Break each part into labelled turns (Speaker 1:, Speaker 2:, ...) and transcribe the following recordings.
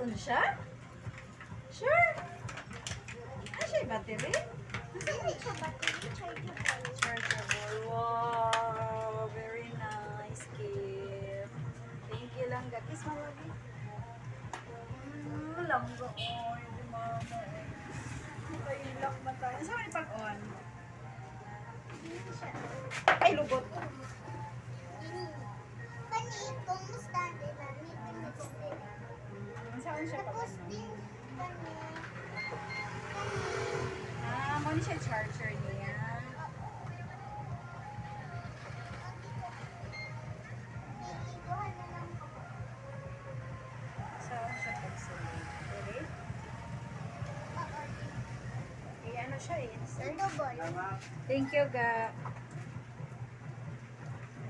Speaker 1: On siya? Sure. Ano siya, battery?
Speaker 2: Dili siya battery, chargeable.
Speaker 1: Chargeable. Wow, very nice gift. Thank you, Langga. Kiss mama, Bi. Langga, oy. Di mama, eh. Nakailak man tayo. Saan man pag-on?
Speaker 2: Dili siya.
Speaker 1: Ay, lugot.
Speaker 2: Dili. Kani, kumusta nila? Meeting ni sila.
Speaker 1: Saan siya
Speaker 2: Tapos
Speaker 1: pag-on?
Speaker 2: din kani kani
Speaker 1: Ah, mo ni siya charger niya.
Speaker 2: Iiduhan na lang ako.
Speaker 1: Saan siya pagsulod? Ready?
Speaker 2: Oo.
Speaker 1: Eh, ano siya eh? Insert?
Speaker 2: I-double.
Speaker 1: Thank you, ga.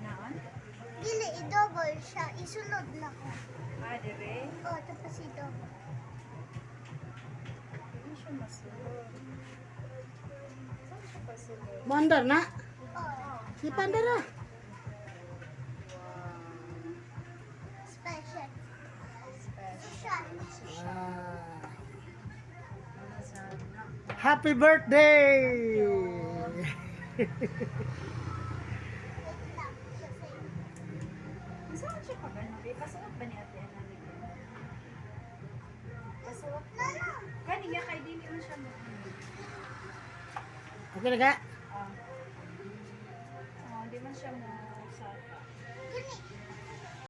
Speaker 1: Naon?
Speaker 2: Dili, i-double siya. Isulod na ko.
Speaker 1: Ah, dire?
Speaker 2: Oo, tapos i-double.
Speaker 1: Hindi siya masulod. Saan siya pasulod?
Speaker 3: Mandar na.
Speaker 2: Oo.
Speaker 3: Si Pandar ah.
Speaker 1: Wow.
Speaker 2: Special.
Speaker 1: Special.
Speaker 2: Social.
Speaker 3: Ah.
Speaker 1: Sana.
Speaker 3: Happy birthday!
Speaker 2: Wait lang. Siya sa'yo.
Speaker 1: Saan siya pag ano? Eh, pasuot ba ni Ate Ana nito? Pasuot
Speaker 2: No, no.
Speaker 1: Kani nga kay dili man siya mo.
Speaker 3: Okay na ka?
Speaker 1: Ah. Oh, di man siya mo.